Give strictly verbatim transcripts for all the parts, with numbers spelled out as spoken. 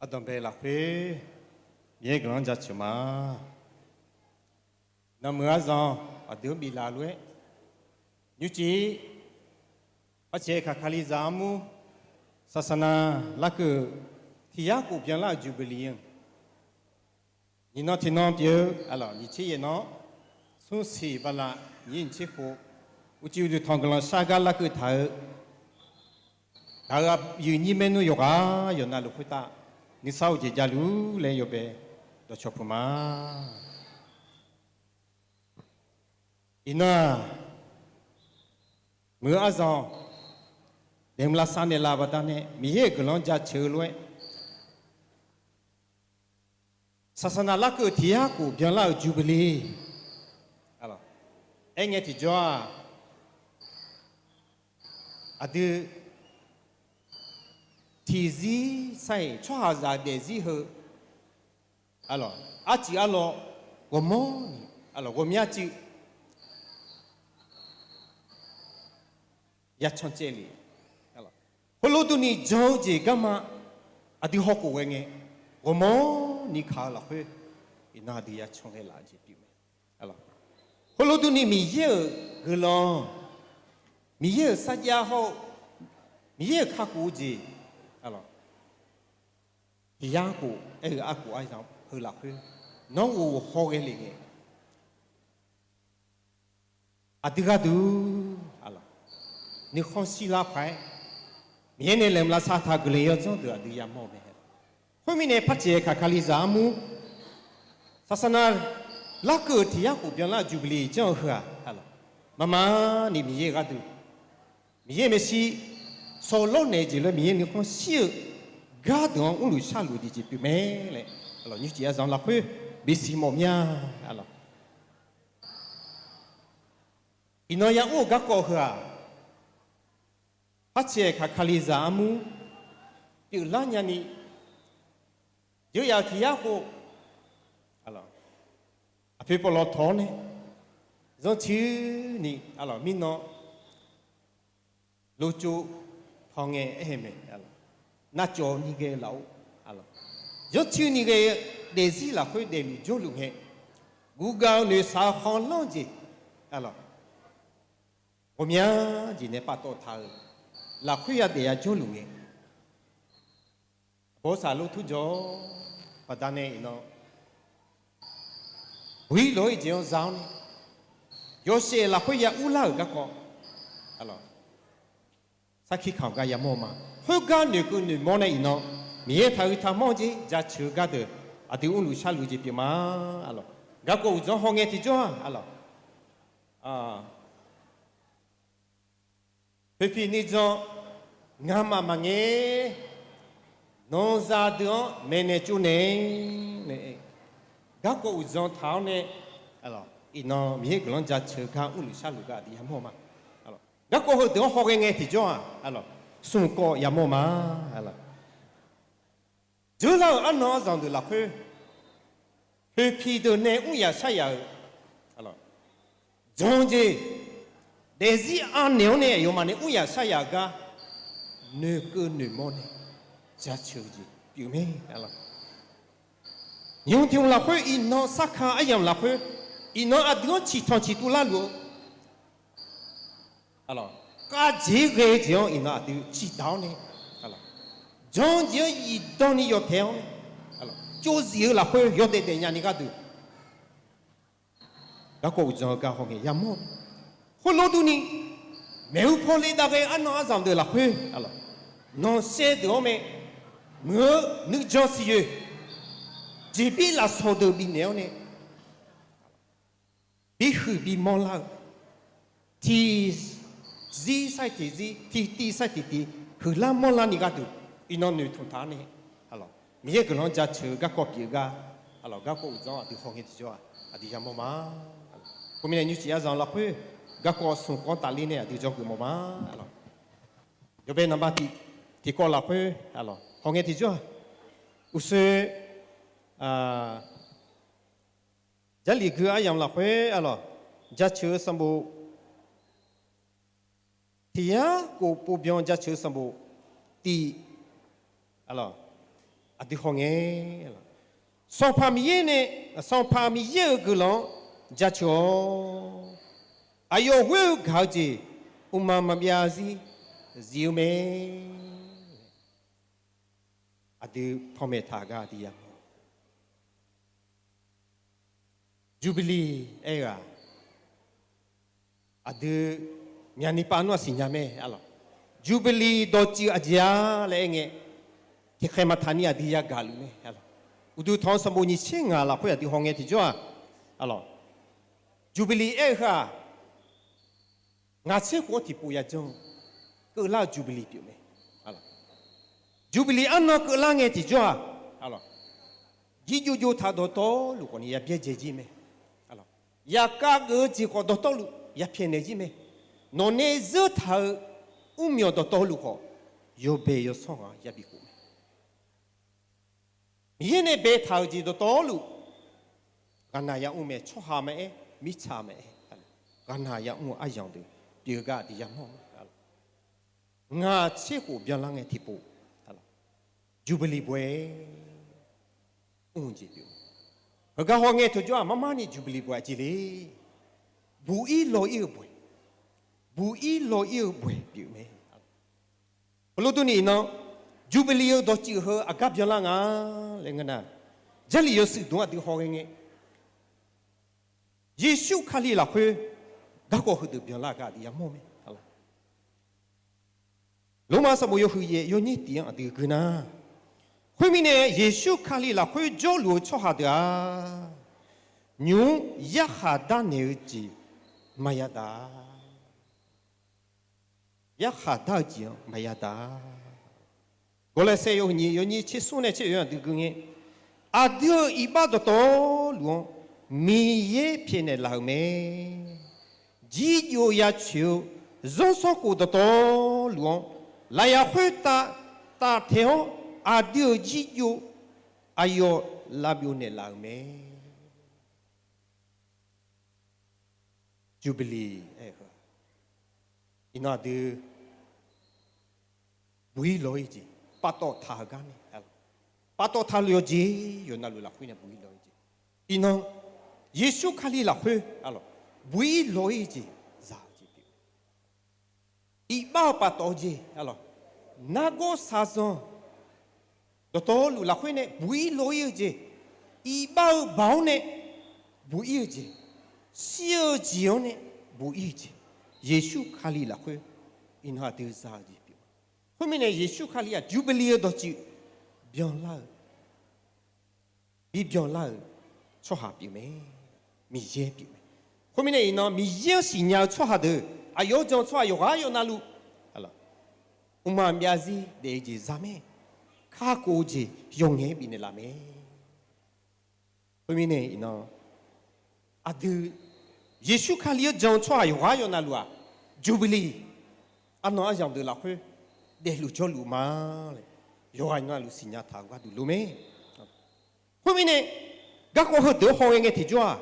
Ardanqbae lafkhoer Miqyaer guiqlanq-anr jaceuq ma. Nanmuiq arzan aqdui-anr biflaf lof-aer, nymrcif Paqcaeq kaq Kalizaq armur, saqsaqnav larkeuv-euq tiq yar khof byanlar-euq Jubilee-anr, nyiq nan tiq nan pyeuf-eu, aqlawq nyiq tser yaeq nan, smr siq bala nyiq nyiq tser khof, uqcif uqduq tanq guiqlanq shar gar larkeuv taq-eu, taq-euq aqyuif nyir maernmr yawqghaq yawqnavluf khoertav nuisar-eu jeq javluf laer yawbae dawqcawq puq ma. Iqnan-aq, muiq-eu arzan daefmr lavsav naeqlaf baqdanae Miqyaer-euq guiqlanq-anr jaceuq-eu lof-aer, saqsaqnav larkeuv-eu tiq yar khof byanlar-euq Jubilee, aer ngae tiqjawr-aq, aqdui tiqzir sar-iq tsawrhaqzaq daefzir heu, aqlawq arcuif arlawr ghawqmanrni, aqlawq ghawqmya cuiv yacan caevlef, khoerlof durni jan-eu jeq garma aqdui hawkhof ghae ngae, ghawqmanrni kaq-eu lafkhoer iqnan aqdui yacan ghaelaf-eu jeq pyeuf mae. Khoerlof durni Miqyaer-euq guiqlanq, Miqyaer-euq sarjax hawr-eu Miqyaer-euq kakhof-eu jeq, aqlawq tiq yar khof aer-eu arkhof aryamq heu lafkhoer nawr ghof haw ghae le ngae, aqdui gharduq, aqlawq nuikhanr shirlar paq-aer Miqyaer nae laeqhmq lavsav taq-eu guiqlanq yawdzanr deuq aqdui yamawr-eu mae. Khoermirnae Paqcaeq kaq Kalizaq armur, saqsaqnav larkeuv-euq tiq yar khof byanlar-euq Jubilee janr-eu heu-aq, aqlawq maqmaqni Miqyaer-euq gharduq, Miqyaer maeqshi sawlawr naeq-eu jeq lof-aer Miqyaer nuikhanr shir-eu gardeuq-anr mrluf sharluf-eu jeq pyeuf mae laer, aqlawq nymrcif arzan lafkhoer bisiq mawf mir-a, aqlawq iqnan ya mr-eu garkawv heu-aq, Paqcaeq kaq Kalizaq armur pyeuflar nyani, jeuryaf-euq tiq yar khof, aqpoeq pawqlawq tawq-awr nae zanrcuir ni, aqlawq mirnan lovtsov paw ngae aer-eu mae, navcawv ni ghae laf-or, zanrcuir ni ghae daefzir lafkhoer daefluf jawrluf ngae, guvgav-eu noeqshaq-eu khanqlanr jeq, aqlawq ghawqmya jeq nae paftawf taq-euq lafkhoer yadaef yajawrluf ngae, aqbawr saqlor turjawr-awr baqdanae iqnan buir lof-aer jeq-anr za-awr nae yawshaef lafkhoer ya urlar-euq garkawv, aqlawq sarkir kamq gar yamawr-eu ma. Khoergar noeqkeuv noeqmawr nae iqnan Miqyaer taqhuiq taqmawr-eu jeq jaceuq-eu gardeuq aqdui mrluf sharluf jeq pyeuf ma, aqlawq garkawv uqdzan hawngae tiqjawr-aq, aqlawq poeqpiq nuijan ngamaf maqngae, nawq-eu zaqdeuq-anr maeqnaeq tsovnaeq nae, garkawv uqdzan taq-awr nae, iqnan Miqyaer guiqlanq jaceuq gar mrluf sharluf gar aqdui yamawr-eu ma. Garkawv heudeuq-anr hawghae ngae tiqjawr-aq, smq kawv yamawr-eu ma. Dzeurlar-euq arnan arzanq deuq lafkhoer, poeqpiq deuq nae mr yaf shar yaf-euq jan-eu jeq, daefzir anaeq-awr nae aqyawfmaf nae mr yaf shar yaf-eu gar noeqkeuv noeqmawr nae jaceuq-eu jeq pyeuf mae. Nymq tiq hmq lafkhoer iqnan sarkaq aryamq lafkhoer, iqnan aqdui-anr ciqtanq ciqtuv larluf-eu, khavjeq ghae-eu jeq-anr iqnan aqdui ciqdaq-awr nae, jan-eu jeq-anr zifdan ni yawtaeq-awr nae, tsovzif-eu lafkhoer yawdaef daefnya ni gharduq, garkawv uqdzan-eu gar hawngae yamawr-eu. Khoerlof durni, maeqhu paw le dav ghae-eu arnan arzanq deuq lafkhoer, nanqsaev deuq-anr mae, muiq-eu nuijan siqyoeq, jeqbir lafsawq deuq bifnaeq-awr nae, bihuiq bimawr lar-eu, tiqzir sar-iq tiqzir, tiqtiv sar-iq tiqtiv huiqlar mawrlar ni gharduq, iqnan noeqtmq taq-awr nae, Miqyaer guiqlanq-anr jaceuq-eu garkawv pyeuf-eu gar, garkawv uqdzan-anr aqdui hawngae tiqjawr-aq, aqdui yamawr ma. Khoermirnae nymrcif arzanq lafkhoer garkawv smq kawv tafler nae aqdui dzawgeuf mawf ma. Yawbae naqba tiq, tiqkawv lafkhoer hawngae tiqjawr-aq, uqshoe Jarlif gui aryamq lafkhoer, jaceuq-eu sanqbof, tiq yar khof pov byan jaceuq-eu sanqbof, tiv, Aqdui hawngae, Sanqpaq Miqyaer nae, Sanqpaq Miqyaer-euq guiqlanq-anr jaceuq-awr, aqyawf ghoer-eu gaq-eu jeq mqmaq maqbyav zarzir zif-eu mae. Aqdui panmaeq taq gar aqdui yamawr. Jubilee aer-eu-aq, aqdui myaqniq pav nar-aq siqnya mae, arlawq. Jubilee dawqtsuif aqjeq-a laer aer ngae, tiqkhaeq maqtaq ni aqdui yagaq luf mae, arlawq. Uqduq tanq-anr sanqbof nyiq tser ngaq lafkhoer aqdui hawngae tiqjawr-aq, arlawq, Jubilee aer-eu heu-aq, ngaq tser khof-anr tiqpov yajanr-eu keuvlar-eu Jubilee pyeuf mae. Jubilee arnan keuvlar ngae tiqjawr-aq, arlawq, jirjov jov taq dawqtawvluf khawf ni ya byaerdzae jir mae. Yaqkav geuf-eu jeq khawf dawqtawvluf ya pyaeqnaeq jir mae. Nawq nae zeur taq-eu mrmyawq dawqtawvluf khawf, yawbae yawsanr ghaq ya bikhof mae. Miqyaer nae baetaq-euq jeq dawqtawvluf ghaqnaq yamr mae. Tsawrhaq maqaer, mirtsaq maqaer, ghaqnaq yamr-eu aryamq deuq pyeuf-eu gar aqdui yamawr. Ngaq tser khof byanlar ngae tiqpov, Jubilee baw-aer mr-eu jeq pyeuf. Heugar hawngae tiqjawr-aq, marmarni Jubilee baw-aer jeq le. Buq ir law ir-eu baw-aer, buq ir law ir-eu baw-aer pyeuf mae. Heulof durni iqnan, Jubilee-eu dawqtsuif heu aqgar byanlar nga laer ngeur nar, Jarlif yawshuif dmq-anr aqdui hawghae ngae, Yeqsur Kali lafkhoer garkawv heudeuq byanlar-eu gar aqdui yamawr mae. Lormav sanqbof yawhuiq yaef yawnyir tiq-anr aqdui gui nar, khoermirnae Yeqsur Kali lafkhoer jawrluf-eu tsawrhaq deuq-aq, nymq-mr yarkhaq darnaeq-eu jeq maqya daq. Yarkhaq dar-eu jeq-anr maqya daq. Gawrlaesaer yawhuiq nyiq yawnyir tser smr nae tser oeq-anr aqdui gui ngae, aqdui-euq iqbax dawqtawvluf-anr Miqyaer pyaeqnaeq laf-euq mae. Jirjov ya coeq-eu zanrsanrkhof dawqtawvluf-anr lafyaq khoertav taftaeq-awr, aqdui-euq jirjov aqyawf lavbyov naeqlaf-euq mae. Jubilee aer-eu heu-aq, iqnan aqdui buq ir law ir-eu jeq paftawf taq-eu gar mae. Paftawf taqluf yawqjeq yawqnavluf lafkhoer nae buq ir law ir-eu jeq, iqnan Yeqsur Kali lafkhoer, arlawq, buq ir law ir-eu jeq za-eu jeq pyeuf. Iqbax-eu paftawf-eu jeq, arlawq, nargawr shaqzanq dawqtawvluf lafkhoer nae buq ir law ir-eu jeq, iqbax-eu baoq-anr nae buq ir-eu jeq, shir-eu jeq-anr nae buq ir-eu jeq, Yeqsur Kali lafkhoer iqnan aqdui za-eu jeq pyeuf. Khoermirnae Yeqsur Kali-aq Jubilee-eu dawqtsuif byanlar-eu, bi byanlar-euq tsawrhaq pyeuf mae. Miqyaer pyeuf mae. Khoermirnae iqnan Miqyaer-anr siqnya-eu tsawrhaq deuq, aqyawf-anr jan-eu tsawrhaq yawqghaq yawqnavluf, mqmaq maqbyav zarzir daef-eu jeq za mae. Kakhof-eu jeq yawqngae-aer bifnaeq laf mae. Khoermirnae iqnan aqdui Yeqsur Kali-anr jan-eu tsawrhaq yawqghaq yawqnavluf-aq, Jubilee arnan aryamq deuq lafkhoer daefluf jawrluf ma laer yawqghaq navluf siqnya taq-eu gharduq lof mae. Khoermirnae garkawv heudeuq-anr hawghae ngae tiqjawr-aq,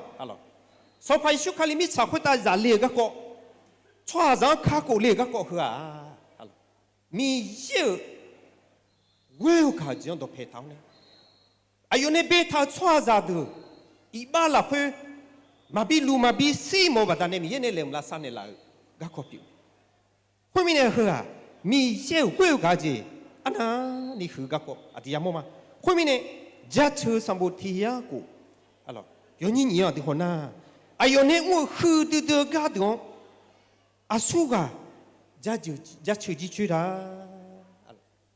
Sanqpaq Yeqsur Kali mirtsaq khoertav zaf le-euq garkawv, tsawrhaqzaq-anr kakhof le-euq garkawv heu-aq, Miqyaer-euq ghoer-eu gaq-eu jeq-anr dawqpae taq-awr nae, aqyawf nae baetaq-eu tsawrhaqzaq deuq iqbax lafkhoer maqbi luq maqbi shir mawf-eu baqdanae Miqyaer nae laeqhmq lavsav naeqlaf-euq garkawv pyeuf. Khoermirnae heu-aq, Miqyaer-euq ghoer-eu gaq-eu jeq arnavni huiq-eu garkawv aqdui yamawr ma. Khoermirnae jaceuq-eu sanqbof tiq yar khof, yawnyir nyiq-anr aqdui hawnar, aqyawf nae mr-eu huiqdui dui-eu gardeuq-anr aqsurghaq jaceuq jircoer da.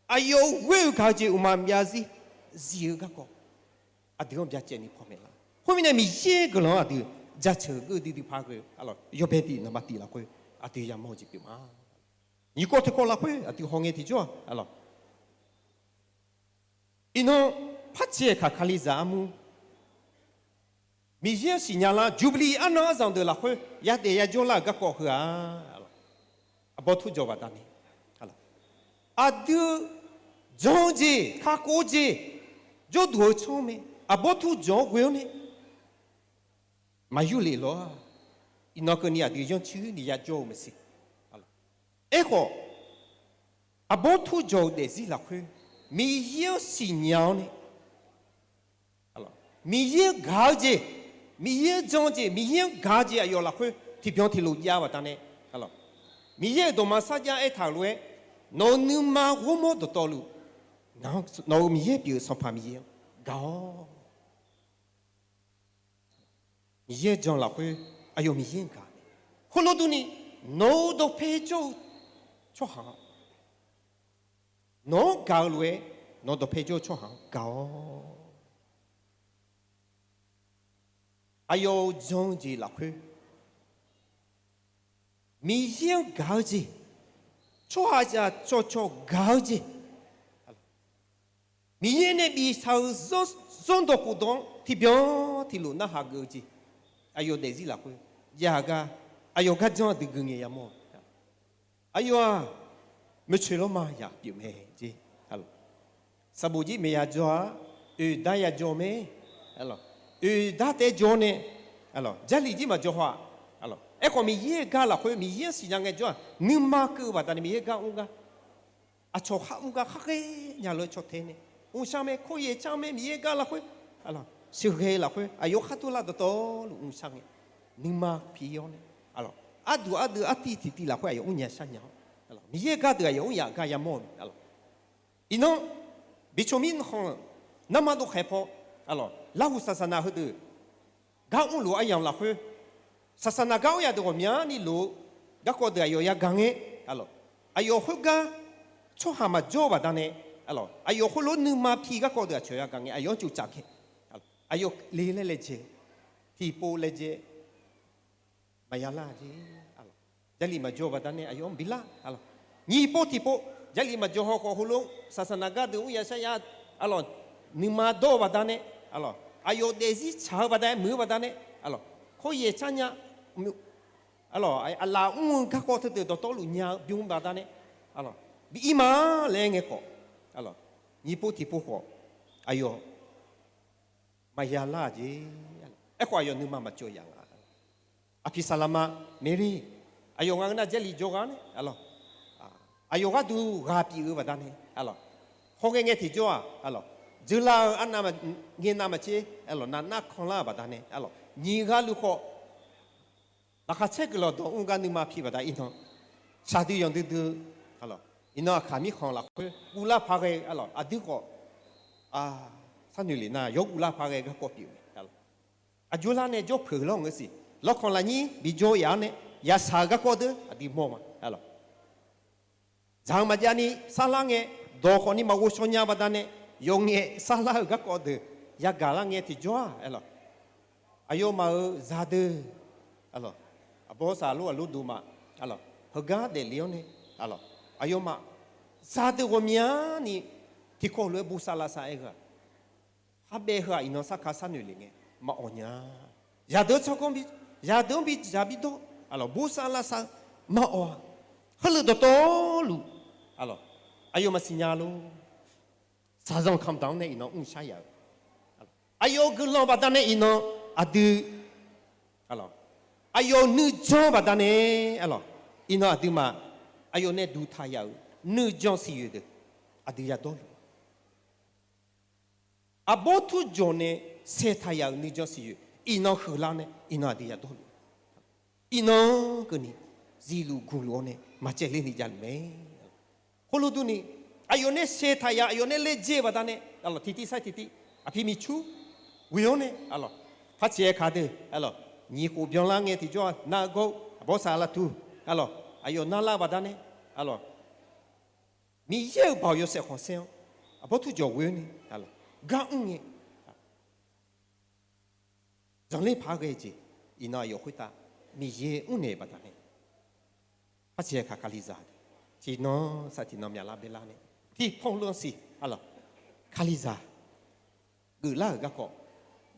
Aqyawf ghoer-eu gaq-eu jeq mqmaq maqbyav zarzir zif-eu garkawv aqdui-anr byacaevni panmaeq laf. Khoermirnae Miqyaer guiqlanq-anr aqdui jaceuq geur duidui par ghae, yawbae tif nanqbav tif lafkhoer aqdui yamawr-eu jeq pyeuf ma. Nyiq kawv teq kawv lafkhoer aqdui hawghae tiqjawr-aq, iqnan par caev kaq Kalizaq armur Miqyaer-anr siqnya lar Jubilee arnan arzanq deuq lafkhoer yadaef yajawr lar-euq garkawv heu-aq, aqbawr turjawq baqdanae aqdui jan-eu jeq kakhof-eu jeq jawrduq-eu tsanr mae. Aqbawr turjawq-anr ghoe-awr nae maqyur lef lawr-aq, iqnan keuvni aqdui yanrcuir ni yajawr-eu maqsiq. Aerkhawf, aqbawr turjawq-eu daefzir lafkhoer Miqyaer-anr siqnya-awr nae, Miqyaer-anr gaq-eu jeq, Miqyaer-anr jan-eu jeq, Miqyaer-anr gaq-eu jeq aqyawf lafkhoer tiqbyan tiqlof jav-eu baqdanae, Miqyaer-euq dawqma sarjax aertaq-euq lof-aer, nawq-euq nuima ghawrmawr dawqtawvluf, nawq-euq Miqyaer pyeuf-eu Sanqpaq Miqyaer-anr gaq-awr. Miqyaer-anr jan lafkhoer aqyawf Miqyaer-anr gaq-eu mae. Khoerlof durni, nawq-euq dawqpae jawr-eu tsawrhaq-anr, nawq-anr gaq-eu lof-aer, nawq-euq dawqpae jawr-eu tsawrhaq-anr gaq-awr. Aqyawf-euq jan-eu jeq lafkhoer, Miqyaer-anr gaq-eu jeq, tsawrhaqzaq cawqcawq gaq-eu jeq, Miqyaer nae bifshaq-euq zanrdawq khofdawq-anr tiqbyan tiqlof narhaq geuf-eu jeq, aqyawf daefzir lafkhoer jav-eu gar, aqyawf gar janr aqdui gui ngae yamawr-eu. Aqyawf-aq, maeqtsoeq lawrma yaq pyeuf mae jeq. Sanqbof jir maeq ya jawr-a, oeqdar ya jawr mae. Oeqdar taef-aer jawr nae, Jarlif jir maqjawr haw-aq. Aerkhawf Miqyaer-euq gar lafkhoer Miqyaer-anr siqnya ngae jawr-aq, nuima keuv-eu baqdanae Miqyaer gar mr gar, aqcawq khar mr gar khar ghae nya lof-aer caw tae nae mrshar mae, kawryaeq car mae. Miqyaer gar lafkhoer, sheuqghae-eu lafkhoer aqyawf khar durlar dawqtawvluf mrshar ngae, nuima pi-awr nae, arduq ardeuv artiv tiqtiv lafkhoer aqyawf mrnya sharnya-awr, Miqyaer gardeuq aqyawf mr yaf gar yamawr-eu mae. Iqnan, bicoq mirkhanq-euq narma dov khaeq paw, larhuq saqsaqnaq heudeuq gar mrluf-eu aryamq lafkhoer, saqsaqnaq gar mr yaf deuq ghawqmyani lof-eu garkawv deuq aqyawf yagaq ngae, aqyawf khoergar tsawrhaq maqjawr-eu baqdanae, aqyawf khoerlof nuima pi garkawv deuq aqcawq yagaq ngae aqyawf-anr tsovtsaf ngae, aqyawf le laer laejae, tiqpov laejae, maqya lar jeq. Jarlif maqjawr-eu baqdanae aqyawf-anr bilar. Nyiq pov tiqpov, Jarlif maqjawr haw khawf heulof saqsaqnaq gardeuq mr yaf shar yaf, nuima dawr-eu baqdanae, aqyawf daefzir tsaq-eu baqdanae, muiq-eu baqdanae, kawryaeq car nya, aqlaf mr-eu garkawv teudeuq dawqtawvluf nya-eu bym baqdanae, bi ir ma laer ngae khawf, nyiq pov tiqpov khawf, aqyawf maqya lar-aq jeq. Aerkhawf aqyawf nuima maqcawv yaf nga. Aqpiq saqlaqma Meqri, aqyawf ngaq-eu nar Jarlif jawrgar nae, aqyawf gharduq ghaq pyeuf-eu baqdanae, hawghae ngae tiqjawr-aq, jeurlar-eu arnav ngae navmaqtser, nar nar kanlar-euq baqdanae, nyiq ghaq luf khawf, laqkhaq caer guiqlanq dawq mr gar nuima pi baqda iqnan, shaqdui yanqdui dui-eu, iqnan aqkaq mirkhanq lafkhoer guvlar paq ghae-eu, aqdui khawf, sharnoeq lef nar yawr guvlar paq ghae garkawv pyeuf-eu mae. Aqjox lar nae jawr peuq lawr ngeur siq, lawrkhanq lafnyir bijawr yaf-awr nae yashaq-eu garkawv deuq aqdui mawr ma. Dzaq-eu maqjav ni sarlar ngae, dawq khawf ni maqghovshaw nya baqdanae, yawf ngaef sarlar-euq garkawv deuq yagaq lar ngae tiqjawr-aq, aqyawfmaf-euq zaqdeuq, aqbawr saq aqlor aqlor duq ma, heugar daefle-awr nae, aqyawfmaf zaqdeuq ghawqmyani tiqkawv lof-aer bosav lavsav-aer heu-aq, kharbaev heu-aq iqnan sarkar sharnoeq lef ngae maqawq nya. Zaqdeuq-anr tsawrganr bi, zaqdeuq-anr bi dzaq bi dawr, bosav lavsav maqawq-a. Heulof dawqtawvluf, aqyawfmaf siqnya lor. Shaqzanq kamqdaq-anr nae iqnan mrshar yaf-eu, aqyawf-euq guiqlanq baqdanae iqnan aqdui, aqyawf nuijan baqdanae, iqnan aqduimaf aqyawf nae duqtaq yaf-euq nuijan siqyoeq deuq aqdui yadawr luf-a. Aqbawr turjawq nae saeqtaq yaf-euq nuijan siqyoeq iqnan heular nae iqnan aqdui yadawr luf-a. Iqnan keuvni zifluf guqluf-awr nae maqcaevler ni javluf mae. Khoerlof durni, aqyawf nae saeqtaq yaf, aqyawf nae laejae baqdanae, aqlawq tiqtiv sar tiqtiv, aqpiq miqcur ghoe-awr nae, aqlawq, par caev-aer ka deuq, aqlawq, nyiq khof byanlar ngae tiqjawr-aq nar-eu gawr-eu aqbawr saq lavtuq, aqlawq, aqyawf narlar-eu baqdanae, aqlawq, Miqyaer-euq baoq yawshaef khanqsaer-anr aqbawr turjawq ghoe-awr nae, aqlawq, gar mr ngae zanqler paq-aer ghae-eu jeq, iqnan aqyawf khoertav Miqyaer mrnaeq-euq baqdanae, par caev-aer ka kalizaq, tiqnan saq tiqnan myaqlar baelar nae, tiqpanq lanq siq, aqlawq, kalizaq geuflar-euq garkawv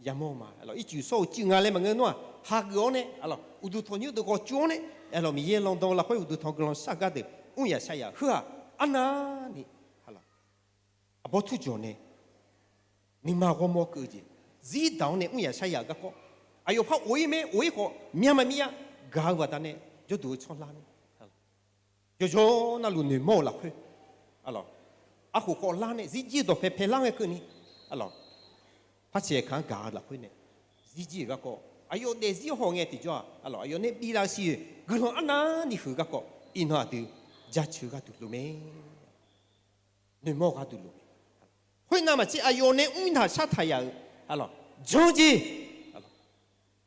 yamawr-eu ma. Aqlawq, ircuf shawr-eu cuiv nga laer maqngeur nar-aq, hageuf-awr nae, aqlawq, uqduq tanqnymr deuq khawf cuf-awr nae, aqlawq, Miqyaer landan lafkhoer uqduq tanq guiqlanq shar gardeuq mr yaf shar yaf heu-aq, arnavni, aqlawq, aqbawr turjawq nae nuima ghawrmawr keuv-eu jeq, zir daq-awr nae mr yaf shar yaf-euq garkawv, aqyawf par of-ir mae, of-ir khawf myav maqmir ya gaq-eu baqdanae, jawrduq-eu tsawrlar nae, yawqjawr navluf noeqmawr-eu lafkhoer, aqlawq, arkhof khawf lar nae zirjir-eu dawqpae paelar ngae keuvni, arlawq, parcaeq kaq-anr gaq-eu lafkhoer nae zirjir-euq garkawv aqyawf daefzir hawngae tiqjawr-aq, arlawq, aqyawf nae biflaf-eu siq-eu guiqlanq arnavni huiq-eu garkawv iqnan aqdui jaceuq gharduq lof mae. Noeqmawr gharduq lof mae. Khoernav maqtser aqyawf nae mrtaq shartaq yaf-euq, arlawq, jan-eu jeq, arlawq,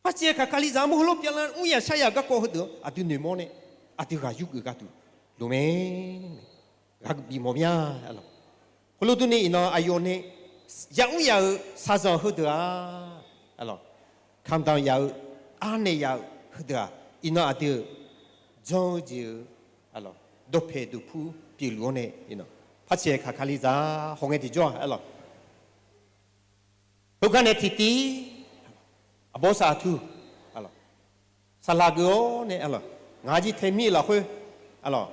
parcaeq kaq kalizaq armur heulof pyav lar mr yaf shar yaf-eu garkawv heudeuq-anr aqdui noeqmawr nae aqdui ghaq yurgeuf gharduq lof mae. Ghaq bif mawf mya, arlawq. Khoerlof durni iqnan aqyawf nae yamr yaf-euq shaqzanq heudeuq-aq, arlawq, kamqdanq yaf-eu, arnaeq yaf-eu heudeuq-aq, iqnan aqdui-euq jan-eu jeq-eu, arlawq, dawqpaeq duqpur pyeufluf-anr nae iqnan parcaeq kaq kalizaq hawngae tiqjawr-aq, arlawq, heugar nae tiqtiv, aqbawr saqtuq, arlawq, saqlaq geuf-awr nae, arlawq, ngaq-anr jir tae mir-eu lafkhoer, arlawq,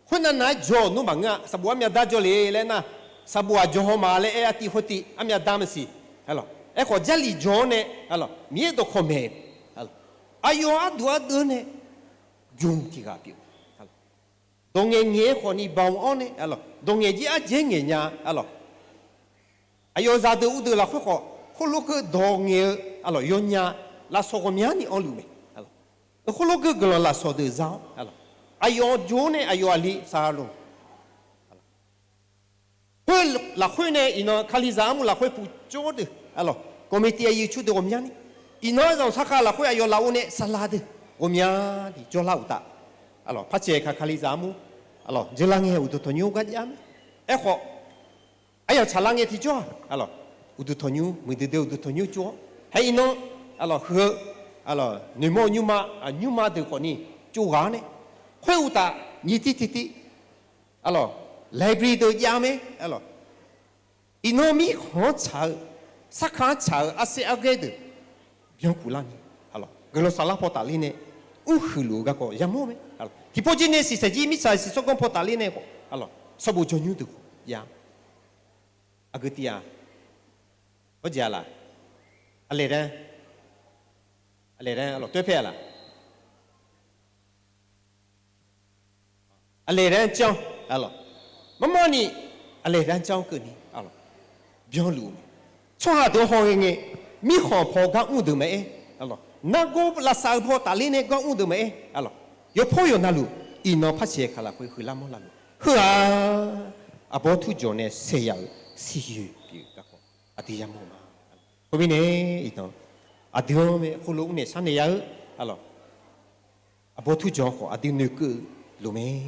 khoernav nav-aer jawr-euq nmr maqngeur-a. Sanqbof armyav dar jawr le laer nar, sanqbof aqjawq haw ma laer aer artiv khoertiv armyav dar maqsiq, arlawq. Aerkhawf Jarlif jawr-awr nae, arlawq, Miqyaer dawqkawq maeq, arlawq, aqyawf arduq ardeuv nae bymq tiq ghaq pyeuf, dawq ngaeq ngaeq-aer khawfni baoq-awr nae, arlawq, dawq ngaeq jir arjaer ngaeq nya, arlawq, aqyawf zaqdeuq uvdeuq lafkhoer khawf khoerlof geur dawq ngaeq-eu, arlawq, yawnya lafsawq ghawqmyani anrluf mae. Khoerlof geur guiqlanq lafsawq deuq za-awr, aqyawf jov-awr nae aqyawf aqli saqlaq loq. Khoer lafkhoer nae iqnan kalizaq armur lafkhoer puq jawr deuq, arlawq, committee aqyuif cu deuq ghawqmyani, iqnan arzanq sarkhav lafkhoer aqyawf lafov nae saqlaq deuq ghawqmyani jawrlar uqtaf, arlawq, parcaeq kaq kalizaq armur, arlawq, jeurlar ngae uqduq tanqnymr gar jav mae. Aerkhawf, aryamq tsaqlar ngae tiqjawr-aq, arlawq, uqduq tanqnymr muiqdui dui uqduq tanqnymr tsov-awr, haer iqnan, arlawq, heu-eu, arlawq, noeqmawr-eu nymrma, nymrma deuq khawfni tsov ghaq-awr nae, khoer uqtaf nyiq tiv tiqtiv, arlawq, library deuq jav mae, arlawq, iqnan mirkhanq-anr tsaq-eu, sarkar-anr tsaq-eu arsaer arghaer deuq byankuf larni, arlawq, guiqlanq saflar paw tafler nae mrhuiq luf-eu garkawv yamawr mae. Tiqpov jir nae siqsaeq jir mirtsaq siqsawr ganr paw tafler nae khawf, arlawq, sanqbof jawrnymr deuq khawf jav. Aqgeu tiv-aq, hawrjeq-a laq, aqlaeq laer, aqlaeq laer, arlawq, toer paer-a laq. Aqlaeq laer-anr janr, arlawq, marmawr ni, aqlaeq laer-anr janr keuvni, arlawq, byanluf-eu mae. Tsawrhaq deuq-anr hawghae ngae, mirkhanq paw gar mr deuq maqaer, arlawq, nargawr lavsav-eu paw tafler nae gar mr deuq maqaer, arlawq, yawpawr yawqnavluf, iqnan parcaeq kaq lafkhoer huiqlar mawrlar luf, heu-aq, aqbawr turjawq nae saeq yaf-euq siqyoeq pyeuf-eu garkawv aqdui yamawr-eu ma. Khoermirnae, iqnan aqdui-anr mae khoerlof mrnaeq sharnaeq ya-eu, arlawq, aqbawr turjawq-anr khawf aqdui noeqkeuv-eu loq mae.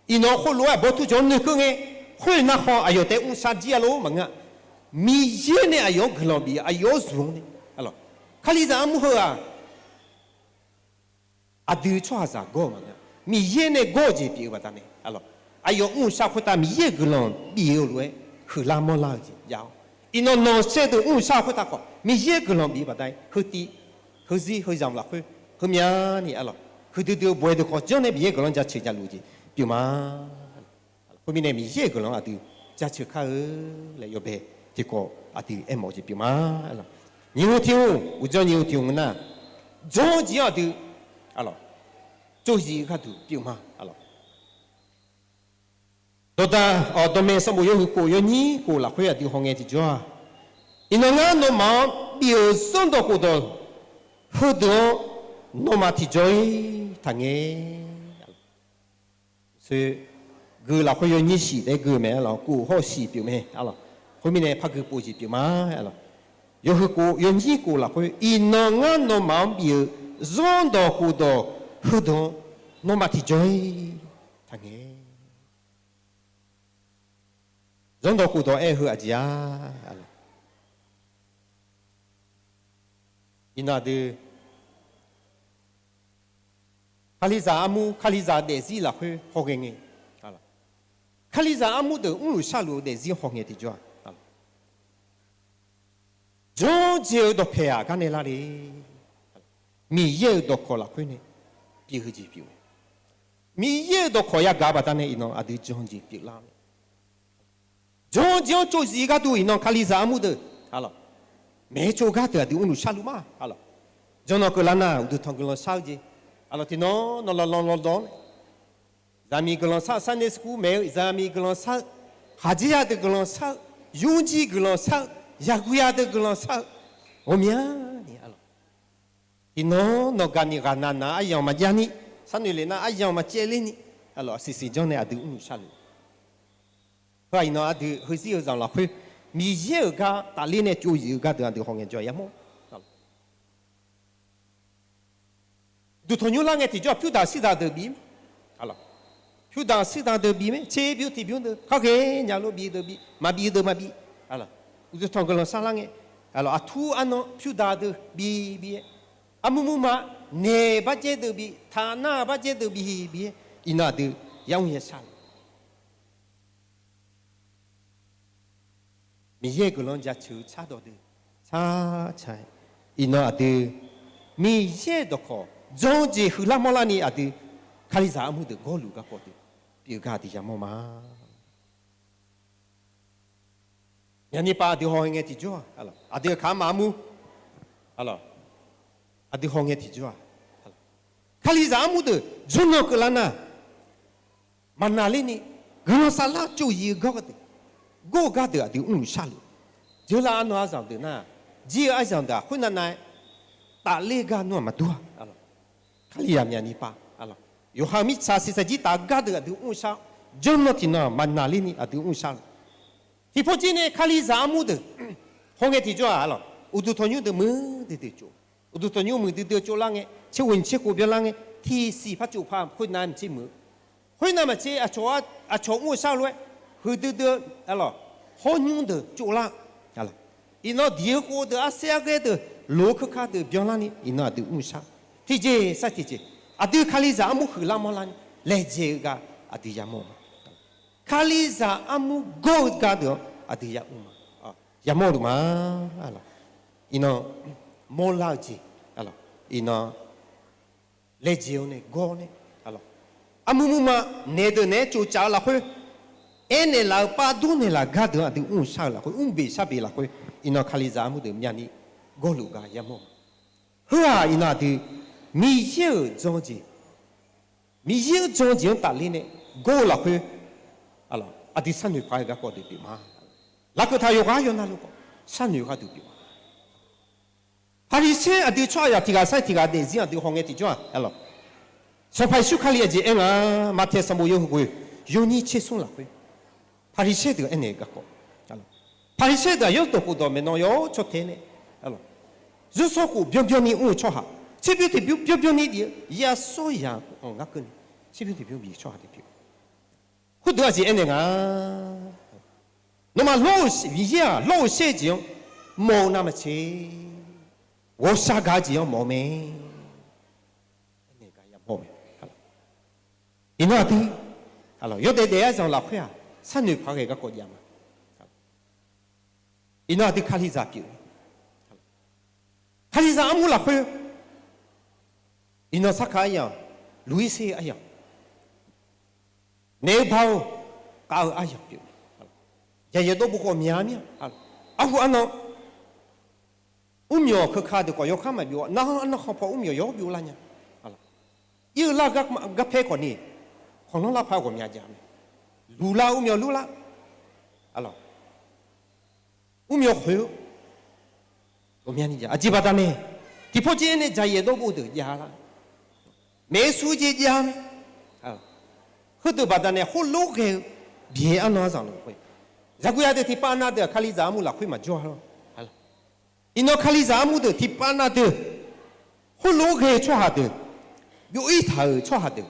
Iqnan khoerlof-aer aqbawr turjawq-anr noeqkeuv ngae, khoer nar khawf aqyawf taef mrshar jir-a lor maqngeur-a. Miqyaer nae aqyawf-anr guiqlanq bif-eu aqyawf-anr zmq-awr nae, arlawq, kalizaq armur heu-aq, aqdui tsawrhaqzaq gawr-eu maqngeur-a. Miqyaer nae gawr-eu jeq pyeuf-eu baqdanae, arlawq, aqyawf mrshar khoertav Miqyaer-euq guiqlanq bif-eu lof-aer huiqlar mawrlar-eu jeq jav-awr, iqnan nawq saer deuq mrshar khoertav khawf Miqyaer-euq guiqlanq bif-eu baqdanae, heutiv, heuzir heuzanq lafkhoer, heumyani, arlawq, huiqdui dui-eu bawaeq deuq khawf janr nae Miqyaer-euq guiqlanq jaceuq javluf-eu jeq pyeuf ma. Khoermirnae Miqyaer-euq guiqlanq aqdui jaceuq kar-eu laer yawbae tiqkawv aqdui aermawf-eu jeq pyeuf ma. Nyiq hu tiq hu, uqdzan nyiq hu tiq hu ngeur nar, janr-eu jeq-anr aqdui, arlawq, tsovzif-eu gharduq pyeuf ma, arlawq. Dawqdaq, dawqmaeq sanqbof yawhuiq kof yawnyir kof lafkhoer aqdui hawngae tiqjawr-aq, iqnan ngar nawmaf-anr bif-euq zanrdawq khofdawq heudeuq-anr nawmaf tiqjawr-ir taqngae. Gui lafkhoer yawnyir shif laer gui-eu mae, arlawq, kof hawr-eu shif pyeuf mae, arlawq. Khoermirnae par gui pov jeq pyeuf ma, arlawq. Yawhuiq kof yawnyir kof lafkhoer iqnan ngar nawmaf-anr bif-eu zanrdawq khofdawq heudeuq-anr nawmaf tiqjawr-ir taqngae. Zanrdawq khofdawq aer-eu heu aqjeq-a, arlawq. Iqnan aqdui kalizaq armur kalizaq daefzir lafkhoer hawghae ngae, kalizaq armur deuq mrluf sharluf-eu daefzir hawghae tiqjawr-aq, janr-eu jeq-eu dawqpaeq-aq gar nae lar le. Miqyaer-euq dawqkawq lafkhoer nae pyeuf-eu jeq pyeuf-eu mae. Miqyaer-euq dawqkawq yagaq baqdanae iqnan aqdui jan-eu jeq pyeuflar-eu mae. Jan-eu jeq-anr tsovzif gharduq iqnan kalizaq armur deuq, arlawq, maeq-aer tsov gar deuq aqdui mrluf sharluf ma, arlawq. Janr nan keuvlar nar uqduq tanq guiqlanq shar-eu jeq, arlawq, tiqnan nan lawqlawq lawqlawq-awr nae zaqmiq guiqlanq shar-eu Sunday school maeq-eu zaqmiq guiqlanq shar-eu Khaqdzerzaq deuq guiqlanq shar-eu, yurjir guiqlanq shar-eu, yaqguiya deuq guiqlanq shar-eu, ghawqmyani arlawq. Tiqnan nawqgaq ni ghaqnaq naq-eu aryamq maqjav-ni, sharnoeq lef nar aryamq maqcaevler ni, arlawq, siqsiq janr nae aqdui mrluf sharluf. Heu-aq iqnan aqdui heuzir heuzanq lafkhoer Miqyaer-euq gar tafler nae tsovzif-eu gardeuq aqdui haw ngaejawr-a yamawr. Uqduq tanqnymr lar ngae tiqjawr-aq pyurdaq shirdan deuq bif-ir mae. Pyurdaq shirdan deuq bif mae, tser bymr tiqbymr deuq khar ghae nya lof bif deuq bif, maqbif deuq maqbif. Uqduq tanq guiqlanq sharlar ngae, aqtur arnan pyurdaq deuq bif bif-aer, armur murma naeq barjaer deuq bif, taqnar barjaer deuq bif bif-aer, iqnan aqdui yamr yashar-eu Miqyaer guiqlanq jaceuq-eu cardawq deuq car car-aer, iqnan aqdui Miqyaer dawqkawq janr jeq huiqlar mawrlarni aqdui Kalizaq armur deuq gawrluf garkawv deuq pyeuf gar aqdui yamawr ma. Myaqnipav aqdui haw ngae tiqjawr-aq, aqdui kaqmaf armur, aqdui haw ngae tiqjawr-aq, Kalizaq armur deuq jawrnan keuvlar nar, maqnaqlerni guiqlanq saflar tsovzif-eu gawr gardeuq, gawr-eu gardeuq aqdui mrluf sharluf. Dzeurlar arnan aryamq deuq nar, jir-eu aryamq deuq-aq khoernav nav-aer tafler gar nar-aq maqdur-a. Kalizaq myaqnipav, yawqha mirtsaq siqsaqjir taf gardeuq aqdui mrluf shar, jawrnan tiqnan maqnaqlerni aqdui mrluf sharluf. Tiqpawf jir nae Kalizaq armur deuq haw ngae tiqjawr-aq, arlawq, uqduq tanqnymr deuq muiqdui deuq tsov. Uqduq tanqnymr muiqdui deuq tsovlar ngae, tser ghoeq tser khof byanlar ngae, tiqsiq par tsov par khoernav maqtser muiq-eu. Khoernav maqtser aqcawq mr-eu shar-eu lof-aer, huiqdui deuq, arlawq, hawrnymr deuq tsovlar. Iqnan diq-eu khov deuq arsaer arghaer deuq loq-eu keuka deuq byanlarni iqnan aqdui mrluf shar. Tiqjeq sar tiqjeq, aqdui Kalizaq armur huiqlar mawrlarni laejae-eu gar aqdui yamawr-eu ma. Kalizaq armur gawr-eu gardeuq-anr aqdui yamawr-eu ma. Yamawr luf ma. Iqnan mawrlar-eu jeq, iqnan laejae-awr nae gawr nae, armur murma naeq deuq naeq-aer tsovcaf-eu lafkhoer, aernaeq laf-eu pav dur naeq laf gardeuq-anr aqdui mrluf shar-eu lafkhoer, mrbeq sharbeq lafkhoer, iqnan Kalizaq armur deuq myavni gawrluf gar yamawr-eu ma. Heu-aq iqnan aqdui Miqyaer-euq jan-eu jeq, Miqyaer-anr jan-eu jeq-anr tafler nae gawr-eu lafkhoer, aqdui sharnoeq paq-aer garkawv deuq pyeuf ma. Lafkeuv taq yawqghaq yawqnav luf khawf sharnoeq gharduq pyeuf ma. Paqliqsaer aqdui tsawrhaq yaq tiq ghaq sar-iq tiq ghaq daefzir aqdui haw ngae tiqjawr-aq, arlawq, Sanqpaq Yeqsur Kali aqjeq aer nga, Maqtaeq sanqbof yawhuiq ghoeq yawnyir tser smr lafkhoer Paqliqsaer deuq aernaeq-eu garkawv, Paqliqsaer deuq aqyawf dawq khofdawq maeqnan yawr caw tae nae, arlawq, zanrsanrkhof byanbyanni mr-eu tsawrhaq, tserbymr tiqbymr byanbyanni bif-eu, yasawr yaq-anr ngar keuvni tserbymr tiqbymr bif-eu tsawrhaq deuq pyeuf. Khoerdeuq aqjeq aernaeq nga, nawmaf lawr-eu Miqyaer-aq lawr-eu shaer-eu jeq-anr mawf-eu navmaqtser, ghawqshaq gaq-eu jeq-anr mawf-eu mae. Aernaeq gar yamawr-eu mae. Iqnan aqdui yawdaef daef-aer zanq lafkhoer-aq, sharnoeq paq ghae garkawv jav ma. Iqnan aqdui Kalizaq pyeuf-eu, Kalizaq armur lafkhoer, iqnan sarkaq aryamq, luq-ir ser-eu aryamq, naeq-eu ba-eu, khav-eu aryamq pyeuf-eu, jaqyaeq dawrbof khawf mya mir-a. Arhu arnan mrmyawq keuka deuq khawf yawkar maqbyov-a, nar-anr arnan khanqpaw mrmyawq yawr byovlar nya. Ir-eu lar garpaer khawf ni, khanqlanr lar paq ghawqmya jav mae. Luqlar mrmyawq lurlar, mrmyawq khoeq-eu ghawqmyani jav. Aqjeq baqdanae, tiqpawf jir aernae jaqyaeq dawrbof deuq javlar, maeq-aer sur-eu jeq jav mae. Heudeuq baqdanae khoerlof ghae-eu byaeq arnan arzaq lafkhoer, zaqguq yaq deuq tiqpav nav deuq-aq Kalizaq armur lafkhoer maqjawr-a lawr. Iqnan Kalizaq armur deuq tiqpav nav deuq, khoerlof ghae-eu tsawrhaq deuq, byov-ir taq-euq tsawrhaq deuq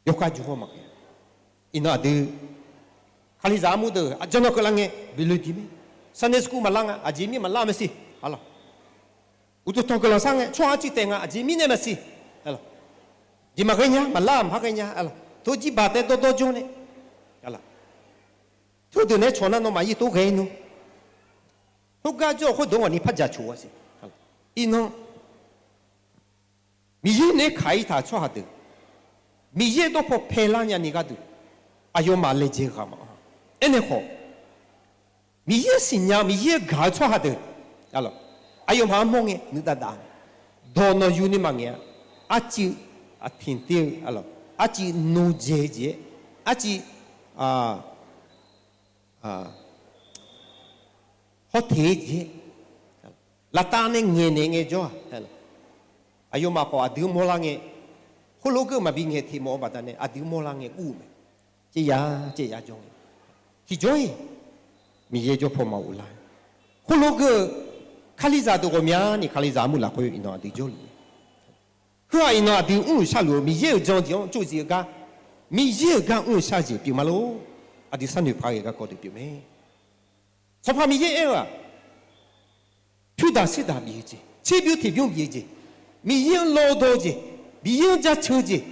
yawkhav jmq-awr maqghae. Iqnan aqdui Kalizaq armur deuq aqjan nan keuvlar ngae, bif loe diq mir, Sunday school maqlar nga, aqjeq mir maqlar maqsiq, arlawq. Uqduq tanq guiqlanq shar ngae tsawrhaq arcuiv taef nga, aqjeq mirnae maqsiq, arlawq. Jeq maqghae nya, maqlar maqpar ghae nya, arlawq. Tov jirbaq taef dawrdawr jawr nae, arlawq, teudeuq naeq-aer cawq nar nawmaf yir tov ghae nmr. Khoergar jawr-eu khoerdeuq-anr ghawqni par jaceuq-a siq. Iqnan Miqyaer naeq-aer kaq-ir taq-eu tsawrhaq deuq, Miqyaer dawrpaw paelar nyani gharduq, aqyawfmaf laejae ghaq maqanr. Aernaeq khawf, Miqyaer siqnya-eu Miqyaer gaq-eu tsawrhaq deuq, aqyawfmaf armawr ngae nuidav dav, dawq nawqyuni maqngaeq-a. Arcuiv aqtiq ter-eu, arlawq, arciv nodzae jeq-aer, arciv hawteq-eu jeq-aer, laftav nae ngaeqnaeq ngaejawr-aq, aqyawfmaf khawf aqdui-anr mawrlar ngae, khoerlof geur maqbi ngaeq teq mawf-eu baqdanae aqdui-anr mawrlar ngae ur-eu mae. Caev ya, caev ya jawr ngae, tiqjawr-iq Miqyaer jawr paw maqghoflar. Khoerlof geur-eu Kalizaq deuq ghawqmyani Kalizaq armur lafkhoer iqnan aqdui jawrluf-eu. Heu-aq iqnan aqdui mrluf sharluf-eu Miqyaer-euq jan jeq-anr tsovzif-eu gar, Miqyaer-euq gar mrluf shar-eu jeq pyeuf ma lor. Aqdui sharnoeq paq ghae garkawv deuq pyeuf mae. Sanqpaq Miqyaer aer-eu-aq, pyurdaq sirdaq bif-eu jeq, tserbymr tiqbymr bif-eu jeq, Miqyaer-anr lawdaw-eu jeq, Miqyaer-anr jaceuq-eu jeq,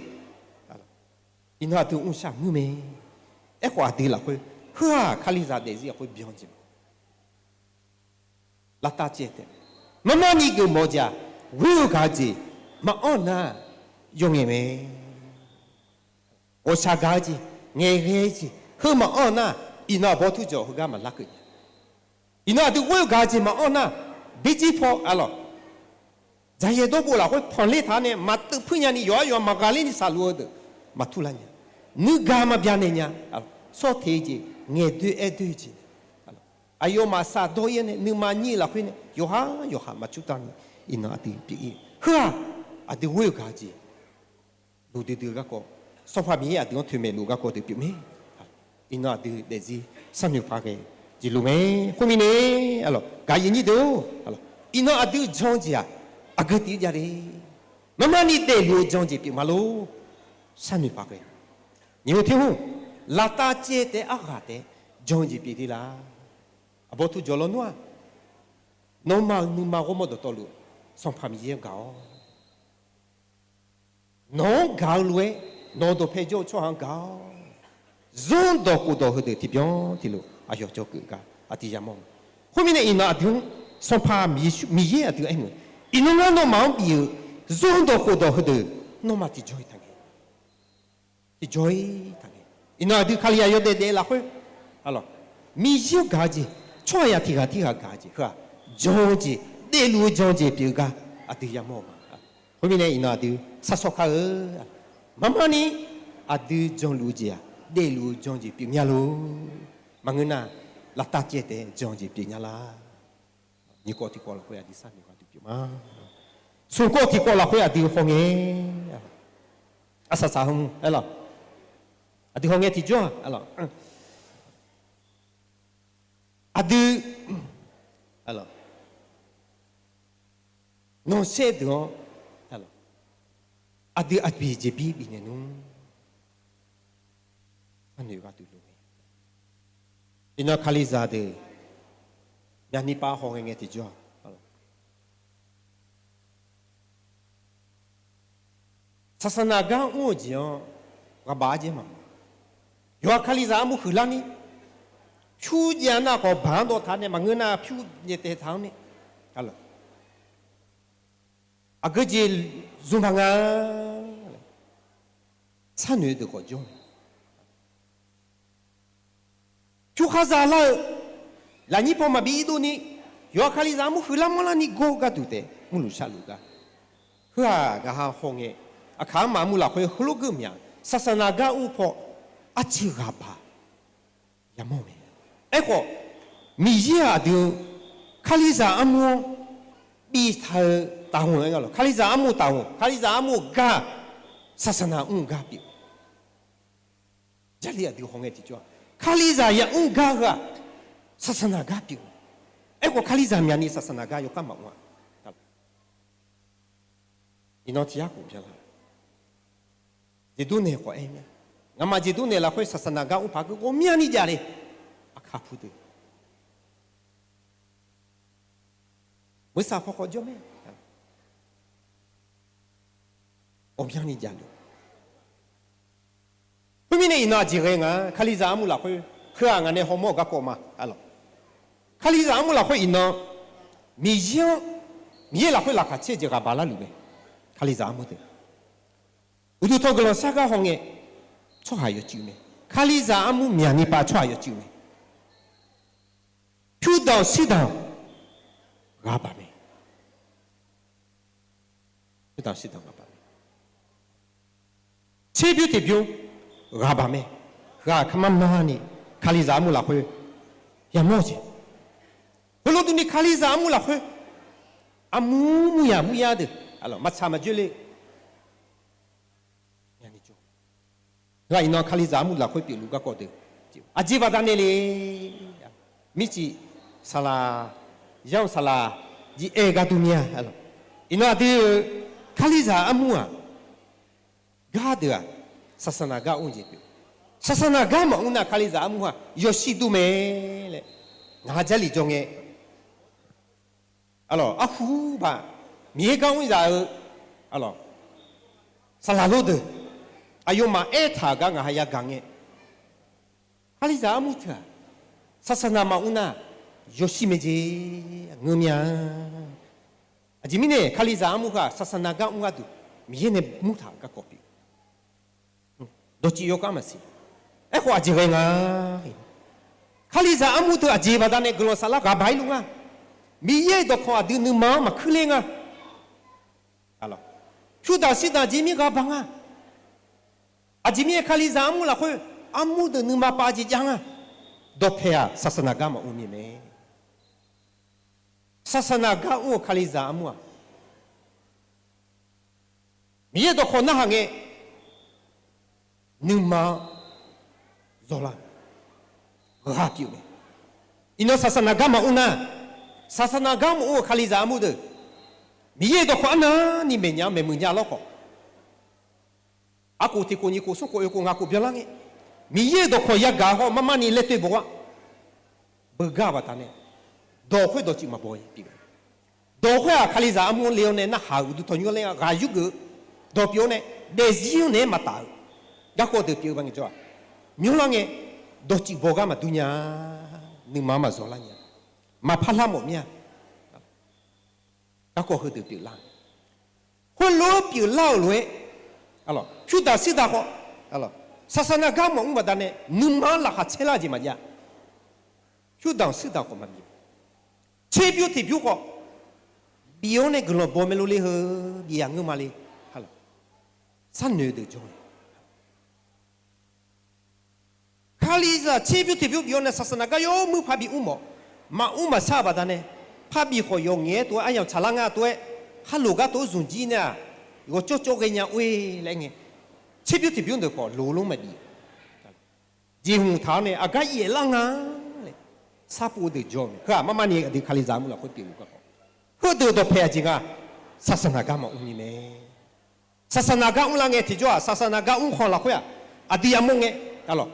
iqnan aqdui mrluf shar muir mae. Aerkhawf aqdui lafkhoer, heu-aq Kalizaq daefzir lafkhoer byan-eu jeq ma. Lavtav caev taef, marmarni geufmawf-eu jeq-aq, ghoer-eu gaq-eu jeq maqanr nar, yawf ngaeq mae. Ghawqshaq gaq-eu jeq, ngaeqghae-eu jeq heu maqanr nar, iqnan aqbawr turjawq heugar maqlar keuv nya. Iqnan aqdui ghoer-eu gaq-eu jeq maqanr nar, birjir paw arlawq, dzaqyaeq dawrbof lafkhoer panqler taq-awr nae maqteuf puir nyani yawqhar yawqha maqghaqler ni shaqluf-eu deuq maqtur lar nya. Nuigaq maqbya naeq nya. Sawr teq-eu jeq, ngaeqdoer aerdoer-eu jeq, aqyawfmaf saqdawr-ir-awr nae nuima nyir-eu lafkhoer nae yawqhar yawqha maqcur tav ni, iqnan aqdui pyeuf-ir. Heu-aq aqdui ghoer-eu gaq-eu jeq, luf duidui-eu garkawv, Sanqpaq Miqyaer aqdui-anr toeqmaeq luf-eu garkawv deuq pyeuf mae. Iqnan aqdui daefzir sharnoeq paq ghae jeq luf mae. Khoermirnae, gaqyuif nyir deuq-or, iqnan aqdui jan-eu jeq-aq, aqgeu tiq-ir jav le. Marmarni daefluf-eu jan-eu jeq pyeuf ma lor. Sharnoeq paq ghae, nyiq hu ter hu, lavtav caev taef-aer arghaq taef-aer jan-eu jeq pyeuf de la? Aqbawr turjawq lawnmr-aq, nawmaf-euq nuima ghawrmawr dawqtawvluf Sanqpaq Miqyaer-anr gaq-awr, nawq-anr gaq-eu lof-aer nawq-eu dawqpae jawr-eu tsawrhaq-anr gaq-awr, zanrdawq khofdawq heudeuq tiqbyan tiqlof aqyawf cawv keuv gar aqdui yamawr-eu. Khoermirnae iqnan aqdui-anr Sanqpaq Miqyaer aqdui aernaeq, iqnan ngar nawmaf-anr bif-euq zanrdawq khofdawq heudeuq nawmaf tiqjawr-iq taqngae. Tiqjawr-iq taqngae. Iqnan aqdui Kalizaq yawdaef daef lafkhoer, arlawq, Miqyaer-anr gaq-eu jeq, tsawrhaqzaq tiq ghaq tirghaq gaq-eu jeq heu-aq, jan-eu jeq, daefluf-eu jan-eu jeq pyeuf-eu gar aqdui yamawr-eu ma. Khoermirnae iqnan aqdui sharshawr kar-eu, marmarni aqdui janluf-eu jeq-aq, daefluf-eu jan-eu jeq pyeuf nya lor. Maqngeur nar, lavtav caev taef-aer jan-eu jeq pyeuf nya lar? Nyiq kawv tiq kawv lafkhoer aqdui sharnoeq gharduq pyeuf ma. Smq kawv tiq kawv lafkhoer aqdui hawngae, arsaq saq hmq aerlawq, aqdui hawngae tiqjawr-aq, aqdui, arlawq, nanqsaer deuq-anr, arlawq, aqdui aqbif jeqbir bifnaeq nmr, arnoeq gharduq lof-aer, iqnan Kalizaq deuq myaqniv pav hawghae ngae tiqjawr-aq, saqsaqnaq gar mr-eu jeq-anr ghaqbaq-aer jaer maqmuiq. Yawqha Kalizaq armur huiqlarni, pyur jaev-a nar khawf baq-anr dawv taq nae maqngeur nar pyur jaev taeq taq-anr nae, aqgeu jeq zmq paq nga laer sharnoeq-eu deuq khawf jawr-eu. Pyur khar za lar-eu lafnyir paw maqbi irdov ni, yawqha Kalizaq armur huiqlar manrlarni gor-eu gharduq taef mrluf sharluf gar. Heu-aq gaqha hawngae, aqkaq-anr maqmr lafkhoer heulof geur mya, saqsaqnaq gar ur paw arcuiv ghaq baq yamawr mae. Aerkhawf, Miqyaer-aq aqdui-eu Kalizaq armur-anr biftaq-eu taqhmq-aer nga lawq. Kalizaq armur taqhmq, Kalizaq armur-eu gar, saqsaqnaq mr-eu gar pyeuf. Jarlif aqdui hawngae tiqjawr-aq, Kalizaq yamr gar heu-aq, saqsaqnaq gar pyeuf. Aerkhawf Kalizaq myaqni saqsaqnaq gar yawkar maqmr-a. Iqnan tiq yar khof byanlar, jeqdur naeq khawf aer mir-a. Ngamaf jeqdur naeq lafkhoer saqsaqnaq gar mr paq geu ghawqmyani jav le. Aqkaq pu deuq, meursaq paw khawf jawr mae. Ghawqmyani jav le. Khoermirnae iqnan aqjeq ghae nga, Kalizaq armur lafkhoer, heu-aq ngaq nae hawmawr-eu garkawv ma, arlawq. Kalizaq armur lafkhoer iqnan, Miqyaer-anr, Miqyaer lafkhoer laqkhaq caer-eu jeq ghaq baq larluf mae. Kalizaq armur deuq, uqduq tanqguiqlanq sar gar hawngae, tsawrhaq yawcuiv mae. Kalizaq armur myaqniv pav tsawrhaq yawcuiv mae. Pyur danq shir danq ghaq baq mae. Pyur danq shir danq ghaq baq mae. Tserbymr tiqbymr ghaq baq mae. Ghaq kamar marni kalizaq armur lafkhoer yamawr jeq. Heulof durni kalizaq armur lafkhoer armur muryaq muryar deuq maqtsaq maqjoer le. Ghaq iqnan kalizaq armur lafkhoer pyeufluf garkawv deuq aqjeq baqdanae le. Mircif saqlaq, yanr-eu saqlaq, jif aer-eu gar dur mir-a. Iqnan aqdui-eu kalizaq armur-aq, gar deuq-aq, saqsaqnaq gar mr-eu jeq pyeuf. Saqsaqnaq gar maqmr nar kalizaq armur-aq yawshir dur mae laer ngaq-anr Jarlif jawr ngae, arlawq, arhu baq Miqyaer gar mr zaq-eu, arlawq, saqlaq lor deuq aqyawfmaf aertaq-euq gar ngaq ha yagaq ngae, kalizaq armur teu-aq, saqsaqnaq maqmr nar yawshir mae jeq ngeur mir-a. Aqjeq mirnae kalizaq armur heu-aq saqsaqnaq gar mr gharduq Miqyaer nae murtaq-euq garkawv pyeuf. Dawqtsuif yawkar maqsiq. Aerkhawf aqjeq ghae nga. Kalizaq armur teu aqjeq baqdanae guiqlanq saflar ghaq baq-ir luf nga. Miqyaer-euq dawqkawq aqdui nuima-anr maqkuir ler nga. Pyurdaq shirdanq jeq mir ghaq baq nga. Aqjeq mirnae kalizaq armur lafkhoer armur deuq nuima pav jeq jav nga. Dawqpae-aq saqsaqnaq gar maqmr ni mae. Saqsaqnaq gar mr-eu kalizaq armur-aq, Miqyaer dawqkawq narhaq ngae, nuima-anr zawlar ghaq pyeuf mae. Iqnan saqsaqnaq gar maqmr nar, saqsaqnaq gar maqmr-eu kalizaq armur deuq, Miqyaer-euq dawqkawq arnavni maeqnya-anr maeqmuiq nya lawrkhawf, arkhof tiqkhof nyiq khof smr khof oe khof ngaq khof byanlar ngae, Miqyaer-euq dawqkawq yagaq-eu hawr-eu marmarni laer toer baw-ar. Beugar-eu baqdanae, dawq khoerdawq cif maqbaw-ir pyeuf. Dawq khoer-aq kalizaq armur-anr le-awr nae narhaq-euq uqduq tanqnymr ler-a ghaq yurgeuf-eu dawq pyeuf-awr nae, daefzir-anr naeq-aer maqtaf-eu garkawv deuq pyeuf-eu ba ngaejawr-aq, myanrlar ngae dawqcif baw gar maqdur nya-a. Nuima-anr maqzawrlar nya, maqpar lar mawf mir-a. Garkawv heudeuq pyeuflar. Khoerlof-aer pyeuflar-euq lof-aer, pyurdaq shirdanq khawf, saqsaqnaq gar maqmr baqdanae nuima-anr laqkhaq caerlar-eu jeq maqjav. Pyurdanq shirdanq khawf maqbif. Tserbymr tiqbymr khawf bif-awr nae guiqlanq baw mae lor ler heu, bif yaq ngeur ma le. Sharnoeq deuq jawr-eu Kalizaq tserbymr tiqbymr bif-awr nae saqsaqnaq gar yawmuir parbi mr mawf. Maqmr maqshar-eu baqdanae, parbi khawf yawqngaef-aer tov-aer aryamq tsaqlar nga tov-aer, khar loq gar tov-aer zmq jir nae-aq, ghawqcawv cawv ghaenya or-e laer ngae, tserbymr tiqbymr deuq khawf loq lor maqbif. Jeqhmq taq-awr nae aqgar yaef lar nga laer sarpov-eu deuq jawr-eu mae. Heu-aq marmarni aqdui kalizaq armur lafkhoer pyeufluf garkawv, heudeuq dawqpae aqjeq nga, saqsaqnaq gar maqmr ni mae. Saqsaqnaq gar mrlar ngae tiqjawr-aq, saqsaqnaq gar mrkhanq lafkhoer-aq, aqdui yamawr ngae, arlawq,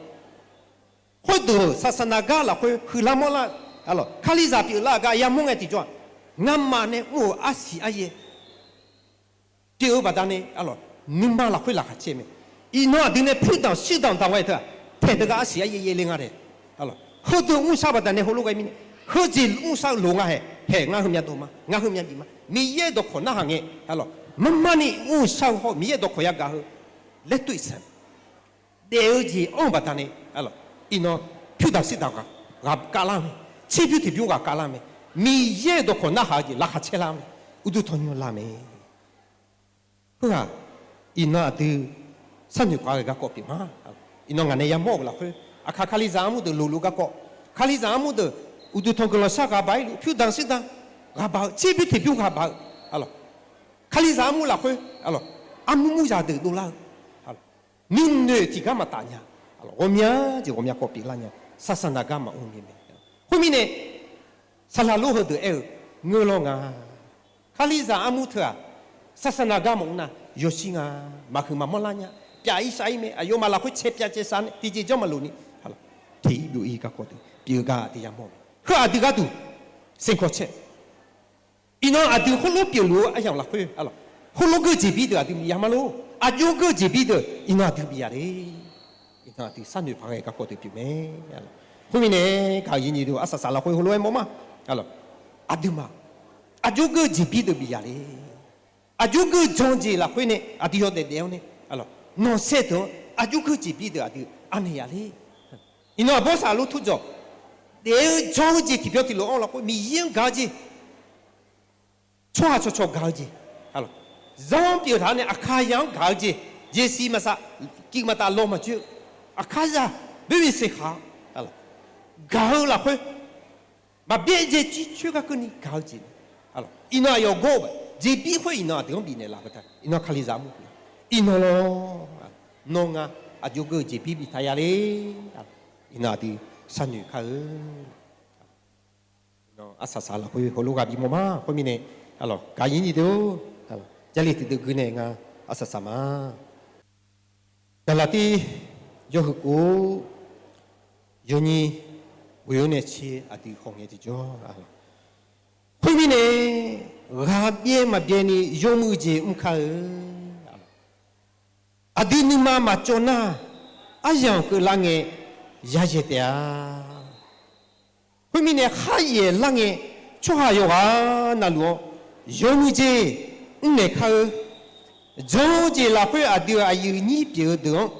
khoerdeuq-euq saqsaqnaq gar lafkhoer huiqlar mawrlar-eu, arlawq, kalizaq pyeuflar-euq gar yamawr ngae tiqjawr-aq, ngamaf nae mr-euq arsiq aryaer pyeuf-eu baqdanae, arlawq, nuima lafkhoer laqkhaq caer mae. Iqnan aqdui nae pyurdanq shirdanq danq ghae teu-aq, paeq teugar arsiq aryaer yaer ler nga tae. Arlawq, heudeuq mrshar-eu baqdanae heulof ghae mirnae, heujeq mrshar-eu loq nga hae, haeq ngar heumyav dov ma, ngar heumyav bif ma. Miqyaer dawqkawq narhaq ngae, arlawq, marmarni mrshar-eu hawr-eu Miqyaer dawqkawq yagaq heu laer tof-ir saq. Daef-eu jeq anr-eu baqdanae, arlawq, iqnan pyurdaq shirdanq ghaq kavlar mae, tserbymr tiqbymr ghaq kavlar mae, Miqyaer-euq dawqkawq narhaq-eu jeq laqkhaq caerlar mae, uqduq tanqnymr lar mae. Heu-aq, iqnan aqdui sharnoeq paq-aer ghae garkawv pyeuf ma. Iqnan ngaq nae yamawr-euq lafkhoer, aqkaq kalizaq armur deuq loqluf garkawv, kalizaq armur deuq uqduq tanqguiqlanq shar ghaq baq-ir luf, pyurdanq shirdanq ghaq baq-eu, tserbymr tiqbymr ghaq baq-eu, arlawq, kalizaq armur lafkhoer, arlawq, armur mur zaqdeuq dovlar-eu, arlawq, nuinoeq tiqgar maqtaf nya, arlawq, ghawqmya jeq ghawqmya kawv pyeuflar nya, saqsaqnaq gar maqmr ni mae. Khoermirnae, saqlaq lor heudeuq aer-eu, ngeur lawr nga. Kalizaq armur teu-aq, saqsaqnaq gar maqmr nar yawshir nga, maqhuiq maqmanr lar nya, pyaf-ir shav-ir mae, aqyawfmaf lafkhoer cae pyav cae shav nae tiqjeq janr maqloq ni, teq-ir byov-ir garkawv deuq pyeuf-eu gar aqdui yamawr-eu, heu aqdui gharduq siqkawq cae. Iqnan aqdui khoerlof pyeufluf-eu aryamq lafkhoer, khoerlof geur-eu jeqbir deuq aqdui bif ya ma lor. Aqjox geur-eu jeqbir deuq iqnan aqdui bif ya le. Iqnan aqdui sharnoeq paq-aer ghae garkawv deuq pyeuf mae. Khoermirnae, gaq-euq yinyiq deuq arsaq saq lafkhoer heulof-aer mawr ma. Aqduimaf aqjox geur-eu jeqbir deuq bif ya le. Aqjox geur-eu jan-eu jeq lafkhoer nae aqdui yawdaef daef-awr nae, nanqsaer deuq-anr aqjox geur-eu jeqbir deuq aqdui arnaeq ya le. Iqnan aqbawr saqlor turjawq, daef-eu jan-eu jeq tiqbyan tiqlof-anr lafkhoer Miqyaer-anr gaq-eu jeq, tsawrhaq cawqcawq gaq-eu jeq, zanr pyeuf taq-awr nae aqkaqya-anr gaq-eu jeq, jeqsiq maqsaq, Kiq maqtaf law maqjoer-eu, aqkar zaq, boerbi seqkhaq-a, gaq-eu lafkhoer, maqbyaer dzae cir coer gar keuvni gaq-eu jeq, iqnan aqyawf gawr-eu jeqbir khoer iqnan aqdui-anr bifnaeq laf-eu ta, iqnan Kalizaq mr-eu, iqnan lawr, nawr ngar aqjox geur-eu jeqbir biftaq ya le. Iqnan aqdui sharnoeq kar-eu Arsaq saq lafkhoer heulof ghaq bimawr ma. Khoermirnae, gaq-ir nyi deuq-or, Jarlif tiqdeuv gui nae nga, arsaq saq ma. Gaqlaqtiv yawhuiq kof-or, yawnyir ghoe-awr nae tser aqdui khawf ngae tiqjawr. Khoermirnae, ghaq byaer maqbyaer ni yawmuiq jeq mr kar-eu. Aqdui nuima maqcawv nar, aryamq keuvlar ngae yayaeq taef-a. Khoermirnae, kharyaeq lar ngae tsawrhaq yawqghaq navluf-anr yawmuiq jeq mrnaeq kar-eu. Jan-eu jeq lafkhoer aqdui-euq aqyuif nyir pyeuf-eu deuq-anr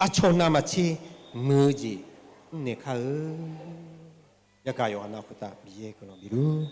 aqcawq navmaqtser muiq-eu jeq mrnaeq kar-eu. Yagaq yawqghaq nav khoertav Miqyaer guiqlanq bifluf